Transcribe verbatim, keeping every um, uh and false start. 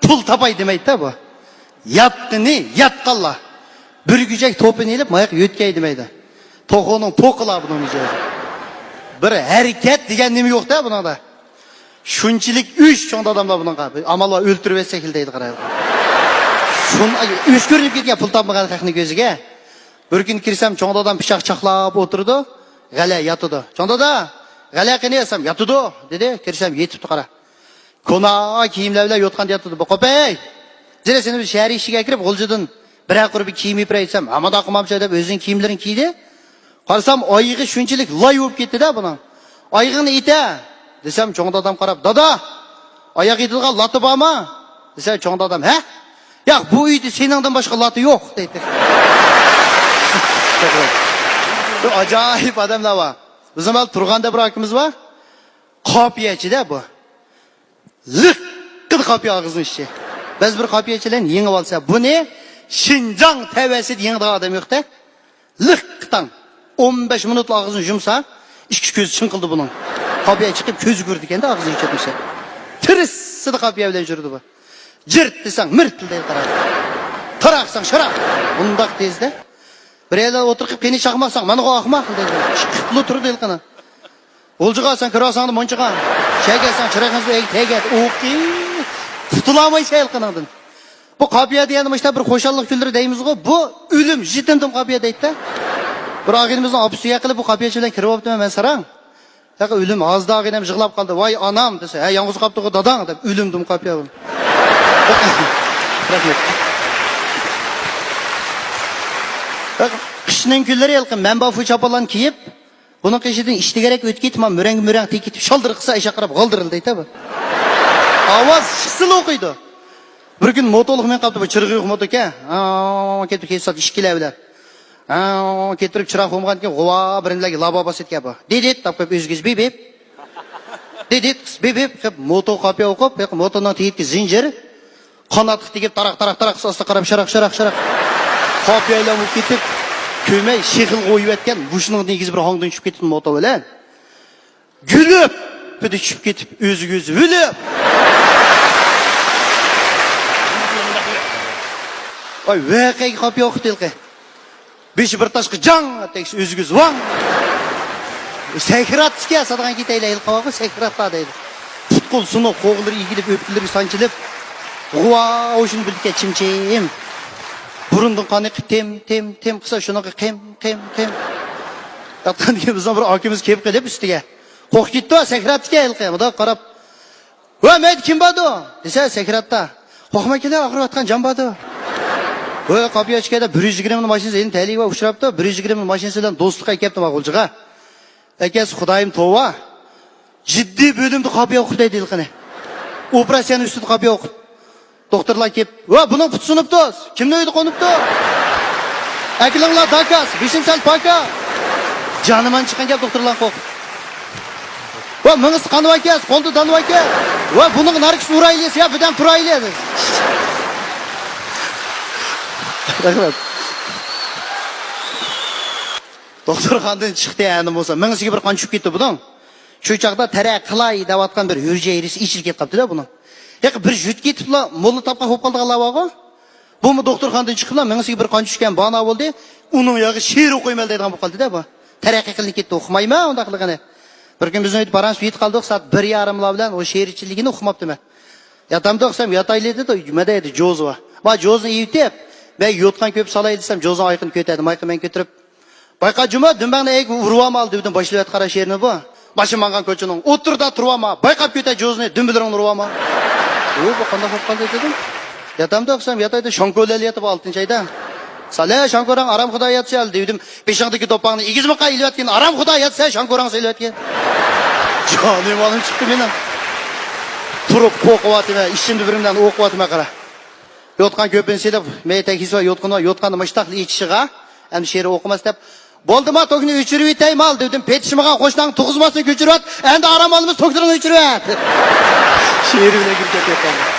پۇل تاپاي دېمەيدۇ بۇ. ياتقىنى ياتقانلا. بۈرگۈچەك توپىنى ئېلىپ، ماياق يۆتكەي دېمەيدۇ. توخۇنىڭ پوقىلا بۇنىڭ مىجەزى. بىر ھەرىكەت دېگەن نېمە يوق-دە بۇنىڭدا. شۇنچىلىك ئۆچ چوڭ داداملار بۇنىڭغا. ئامال بار، ئۆلتۈرۈۋەتسەك دەيدۇ، قارايلى. شۇن-، ئۆچ كۆرۈنۈپ كەتكەن پۇل تاپمىغان خەقنىڭ كۆزىگە. بىر كۈنى كىرسەم، چوڭ دادام پىچاق چاقلاپ ئولتۇرىدۇ، غەلە ياتىدۇ. «چوڭ دادا، غەلە قېنى؟» دېسەم، «ياتىدۇ» دېدى. كىرسەم، يېتىپتۇ، قارا. كونا كىيىملەر بىلەن يوتقاندا ياتىدۇ. بۇ قوپەي! زېرە سېنى بىز شەھەر ئىشىكىگە كىرىپ، غۇلجىدىن بىرەر قۇر بىر كىيىم يېپىرەي دېسەم، ھامان ئاقىمامچە دەپ ئۆزىنىڭ كىيىملىرىنى كىيدى. قارىسام، ئايىغى شۇنچىلىك لاي بولۇپ كەتتى-دە بۇنىڭ. «ئايىغىڭنى ئېتە» دېسەم، چوڭ دادام قاراپ، «دادا، ئاياغ ئېتىدىغان لاتا بارمۇ؟» دېسە، چوڭ دادام، «ھە؟ ياق، بۇ ئۆيدە سېنىڭدىن باشقا لاتا يوق» دەيتتى. بىر ئاجايىپ ئادەملەر بار. بىزنىڭ مانا تۇرغاندا بىر ئاكىمىز بار. قاپىيەچى-دە بۇ. لىققىدە قاپىيە ئاغزىنىڭ ئىچى. بەزى بىر قاپىيەچىلەرنى يېڭىۋالسا، بۇنى شىنجاڭ تەۋەسىدە يېڭىدىغان ئادەم يوق-دە. لىققىتاڭ. ئون بەش مىنۇتلا ئاغزىنى يۇمسا، ئىككى كۆزى چىڭقىلدى بۇنىڭ. قاپىيە چىقىپ كۆزى كۆرىدىكەن-دە، ئاغزىنى يېپىپ يۈرسە. تىرىسسىدە قاپىيە بىلەن يۈرىدۇ بۇ. جىرت دېسەڭ مىرتىلدايدۇ، قارا. تاراق دېسەڭ شاراق. بۇنداق تېزدە. بىر يەرلەر ئولتۇرۇپ، «قېنى چاقماق؟» دېسەڭ، «مانا ئۇ ئاقماق» دەيدۇ. ئىككى خىللا تۇرىدۇ ھېلىقىنىڭ. غۇلجىغا سەن كىرىۋالساڭ مۇنچىغا. چەكەتسەڭ چىراغىڭىزنى تەگەت. ئوقى. قۇتۇلالمايسەن ھېلىقىنىڭدىن. بۇ قاپىيە دېگەندە مۇشۇنداق بىر خۇشاللىق كۈنلىرى دەيمىزغۇ، بۇ ئۆلۈم، يېتىم دېگەن قاپىيە دەيدۇ-دە. بىر ئاغىنىمىزنىڭ ئاپىسى ياقىلى بۇ قاپىيەچى بىلەن كىرىۋاپتىمەن مەن ساراڭ. ياقى ئۆلۈم، ھازىدا ئاغىنەم يىغلاپ قالدى. «ۋاي ئانام» دېسە، «ھە، يالغۇز قاپتىغۇ داداڭ» دەپ ئۆلۈمدىن قاپىيە بۇ. رەھمەت. قىشنىڭ كۈنلىرى ھېلىقى مەنبافۇ چاپانلارنى كىيىپ، بۇنىڭ قېشىدىن ئىشتىگەرەك ئۆتۈپ كېتىپ، مانا مۈرەڭگە مۈرەڭ تېگىپ كېتىپ، شالدىر قىلسا ئەشەق قاراپ غالدىرىلدايدۇ بۇ. ئاۋاز چىقسىلا ئوقۇيدۇ. بىر كۈن موتولۇق مېڭىپ قاپتۇ بۇ، چىرىغى يوق موتوكەن. ھا، كېتىپ كېسىۋاتىدۇ ئىككىلەر بىلەن. ھا، كېتىرىپ چىراغ قويمىغاندىكىن غۇۋا بىرىنلەرگە لابا باسىدىكەن بۇ. دىدىت دەپ قويۇپ ئۆزگىسى بىبىپ. دىدىت بىبىپ قىلىپ موتو قاپىيە ئوقۇپ، موتونىڭ تېگىدىكى زىنجىر قاناتلىق تېگىپ، تاراق، تاراق، تاراق، ئاستا قاراپ، شاراق، شاراق، شاراق. قاپىيە ئايلان بولۇپ كېتىپ، كۆرمەي شېخىل قويۇۋەتكەن، مۇشۇنىڭ نېگىزى بىر ھاڭدىن چۈشۈپ كېتىپتۇ موتو بىلەن. گۈلۈپ! بىردە چۈشۈپ كېتىپ، ئۆزىگە ئۆزى ئۆلۈپ! ئاي، ۋەقەگە قاپىيە ئوقۇپتۇ ھېلىقى. بېشى بىر تاشقا جاڭ تەگسە، ئۆزىگە ئۆزى ۋاڭ. سەكراتتىكەن، سادىغان كېتەيلى، ھېلىقى بارغۇ، سەكراتتا دەيدۇ. پۇت-قول سۇنۇق، قوغلىرى ئېگىلىپ، ئۆپكىلىرى سانچىلىپ، غۇۋا ھوشىنى بىلدىكەن، چىم-چىم. بۇرۇندىن قان ئېقىپ، تېم، تېم، تېم قىلسا، شۇنىڭغا قېم، قېم، قېم. ياتقاندىن كېيىن بىزنىڭ بىر ئاكىمىز كېلىپ قېلىپ ئۈستىگە. قورقۇپ كەتتى، سەكراتتىكەن ھېلىقى، مۇنداق قاراپ. «ۋە، مەيدە كىم باردۇ؟» دېسە، سەكراتتا. «قورقما كېلە، ئاغرىۋاتقان جان باردۇ.» «ۋە، قاپىيە ئىچكەردە بىر يۈز يىگىرمە ماشىنىسى، يەنە تەلىيى بار، ئۇچراپتۇ، بىر يۈز يىگىرمە ماشىنىسى بىلەن دوستلۇققا ئەكەپتۇ مانا غۇلجىغا.» «ئەكەس، خۇدايىم توۋا. جىددىي بۆلۈمدە قاپىيە ئوقۇپ» دەيدۇ ھېلىقىنى. «ئوپېراتسىيەنىڭ ئۈستىدە قاپىيە ئوقۇپ.» دوختۇرلار كېلىپ، «ۋە، بۇنىڭ پۇتى سۇنۇپتۇ. كىمنىڭ ئۆيىدە قونۇپتۇ؟ ئەكېلىڭلار داكاس، بېشىنى سەل پاكا.» جانىمان چىققان گەپ دوختۇرلار قورقۇپ. «ۋە، مېڭىسى قانىۋاكەس، قولدا دانىۋاكەس. ۋە، بۇنىڭ ناركىسى ئۇرايلى، يا بىردەم تۇرايلى.» رەھمەت. دوختۇرخانىدىن چىقتى، ئەنە بولسا مېڭىسىگە بىر قان چۈشۈپ كەتتى بۇنىڭ. شۇ چاغدا تەرەققىي قىلاي دەۋاتقان بىر ھۈجەيرىسى ئېچىلىپ كېتىپ قاپتۇ-دە بۇنىڭ. ھېلىقى بىر يۈت كېتىپلا موللا تاپقان بولۇپ قالىدىغانلار بارغۇ. بۇمۇ دوختۇرخانىدىن چىقىپلا مېڭىسىگە بىر قان چۈشكەن بانا بولدى. ئۇنىڭ ياغى شېئىر ئوقۇيمەن دەيدىغان بولۇپ قالدى-دە بۇ. تەرەققىي قىلىنىپ كەتتى، ئوقۇمايمەن ئۇنداقلىقىنى. بىر كۈن بىزنىڭ ئۆيدە پاراڭ يېتىپ قالدۇق، سائەت بىر يېرىملار بىلەن ئۇ شېئىرچىلىكىنى ئوقۇماپتىمەن. ياتامدۇق دېسەم، ياتايلى دېدى، مەندە جوزا بار. ما جوزىنى ئېيتىپ، مەن يوتقان كۆپ سالاي دېسەم، جوزىنىڭ ئايىقىنى كۆتەردى، مايقى مەن كۆتۈرۈپ. «بايقا جۇما، دۈمبەڭنى ئەگىپ ئۇرۇۋالما» دېدىم، باشلىۋەت قارا شېئىرنى بۇ. «باشىم ماڭغان كوچىنىڭ ئوتتۇرىدا تۇرۇۋالما، بايقاپ كۆتەر جوزىنى، دۈمبىلىرىڭنى ئۇرۇۋالما.» «ئۇ، بۇ قانداق بولۇپ قالدى؟» دېدىم. ياتامدۇق دېسەم، ياتايدۇ، شاڭكولەل ياتىدۇ ئالتىنچى ئايدا. «سالە شاڭكوراڭ ئارام خۇدا ياتسا» دېدىم. «بېشىڭدىكى دوپپاڭنى ئېگىزمۇ قايىلىۋەتكىن، ئارام خۇدا ياتسا شاڭكوراڭ سېلىۋەتكىن.» جانىم مالىم چىقتى مېنىڭ. تۇرۇپ قورقۇۋاتىمەن، ئىچىمدە بىرىمدىن ئوقۇۋاتىمەن قارا. يوتقان كۆپىنى سېلىپ، مەيتەك ھېسابا يوتقىنى، يوتقاننى مۇشتاقلا ئېچىشىغا، ئەمدى شېئىر ئوقۇماس دەپ، «بولدىما، توكنى ئۆچۈرۈۋېتەي مال» دېدىم، «پېتىشمىغان قوشناڭ تۇغۇزماسنى كۆچۈرۈۋەت، ئەمدى ئارام ئالىمىز، توكلىرىڭنى ئۆچۈرۈۋەت.» شېئىر بىلەن كىرىپ كەتتى يوتقانغا.